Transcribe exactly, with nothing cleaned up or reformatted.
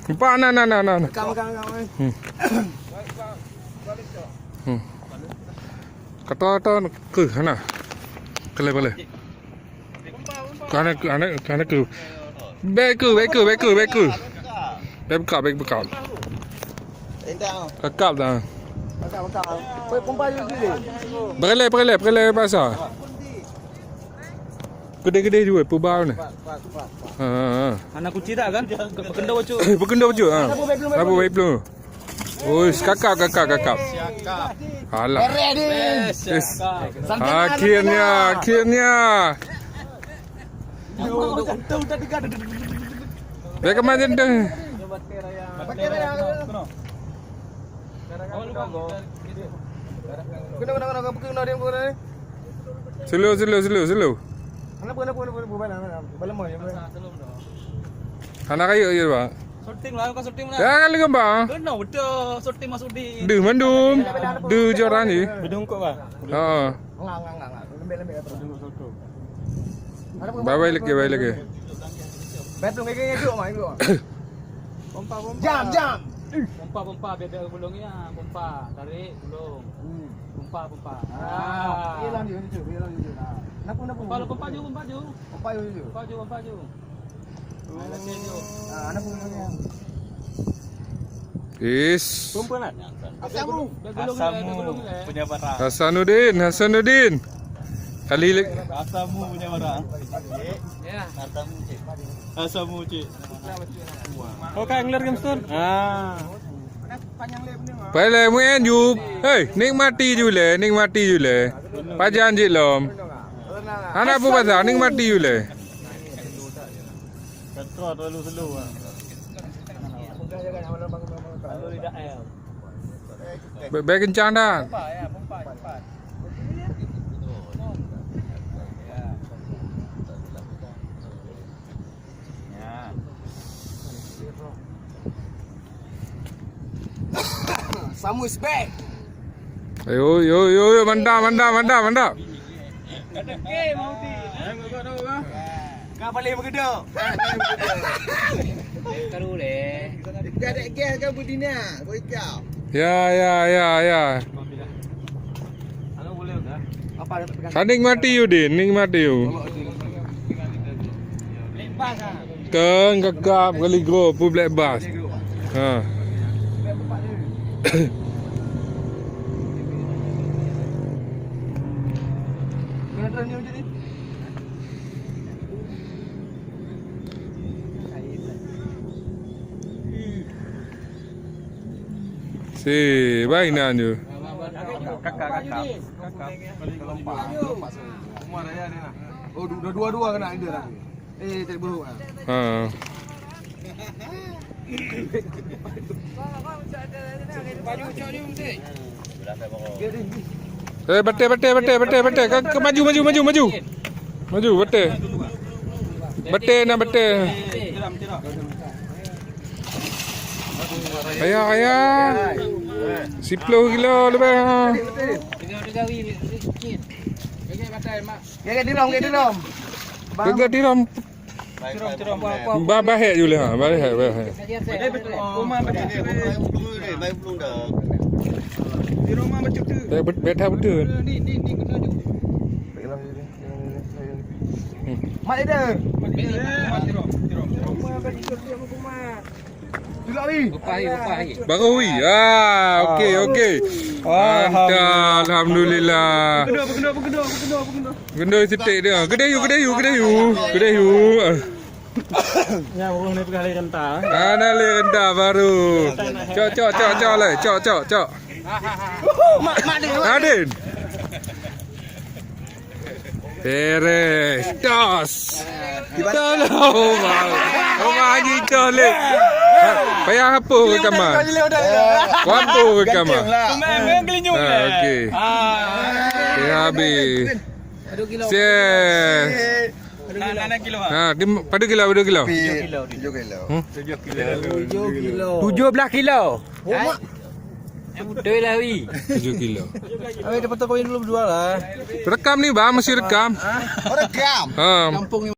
Nampak, na, na, na, na, na. Rekam, rekam, rekam, eh. Hmm. Hmm. Kata, kata, keuh, na. Kelai, kelai. Kana, kana, kana keuh. Bèk keuh, bèk keuh, bèk keuh, bèk keuh. Bèk bukak, bèk bukak. Kakap dah. Kakap, kakap. Peumpah jih. Peureulee, peureulee, peureulee basa. Keudeh-keudeh jua, peubah ni. Ha, ha, ha. Hana kunci dah kan? Peukeundoe bacut. Peukeundoe bacut, ha. Sabu baik belum? Ui, kakap, kakap, kakap. Alah. Yes. Akhirnya, akhirnya. Bèk keumajen deuh. Slow, slow, slow, slow. Hana rayeuk je, Pak. Syuting lah, bukan syuting lah. Ya, kali gambar. Kena betul syuting Masudi. Deuh mandum. Deuh joran ni. Bedung kok, Pak. Ha. Lembek, lembek, lembek. Bye bye lagi, bye lagi. Betul, ngejek, ngejek, mak, ngejek. Pompa, pompa. Jam, jam. Pompa, pompa, beda gulung ya. Pompa, tarik, gulung. Hmm. Pompa, pompa. Ah. Iya, lanjut, lanjut, iya, lanjut. Ah. Kenapa, kenapa? Pompa, pompa ju, pompa ju. Pompa ju, ju. Pompa ju, pompa ju. Is. Asamu. Asamu punya barang. Hasanuddin, Hasanuddin. Kali lek. Asamu punya barang. Ya. Asamu, cik. Asamu, cik. Kau kan ngeler game stone? Ah. Pai lé muen ju. Hei, nikmati ju lé, nikmati ju lé. Pajan jih lom. Hana peue pasal, nikmati ju lé. Kata terlalu slow ah. Bèk, bèk kencang dah. Samu is back. Ayo, yo, yo, yo, mantap, mantap, mantap, mantap. Ka paling beugedok. Karu deh. Gadek geh ka budina, boikau. Ya, ya, ya, ya. Ka nikmati you, Din, nikmati you. Keng kakap kali go pu black bus. Ha. Si, baik nan je. Kakak, kakak. Kakak. Oh, dua, dua, dua kena indah dah. Eh, tak beruk ah. Ha. Eh, betul, betul, betul, betul, betul. Ke, ke maju, maju, maju, maju. Maju, betul. Betul nak betul. Ayah, ayah. Sepuluh kilo lebih. Ha. Gaya dirom, gaya dirom. Gaya dirom. Ba, bahek ju leh, ha, bahek, bahek. Beta betul. Hmm. Mak Ida. Tulak, Wi. Upah, upah. Baru, Wi. Ah, okey, okey. Mantap, alhamdulillah. Gendoi sitik dia. Gede yu, gede yu, gede yu. Gede yu. Ya, urang ni peugah lé renta. Ana lé renta baru. Cok, cok, cok, cok, lé. Cok, cok, cok. Mak, mak dia. Adin. Beres. Tos. Tolong, Bang. Oma ni tos lé. Payah apa rekaman? Apa rekaman? Pemain, pemain kelinyung. Ah, okey. Ah. Ya, habis. Ses. Enam kilo, ha? Ha, di, pada kilo, pada kilo? Tujuh kilo. Hmm? Tujuh kilo. Tujuh belas kilo. Oh, mak. Betul lah, Wi. Tujuh kilo. Abang, dapat toko dulu berdua lah. Rekam ni, Bang, masih rekam. Ha? Oh, rekam. Ha. Kampung ni.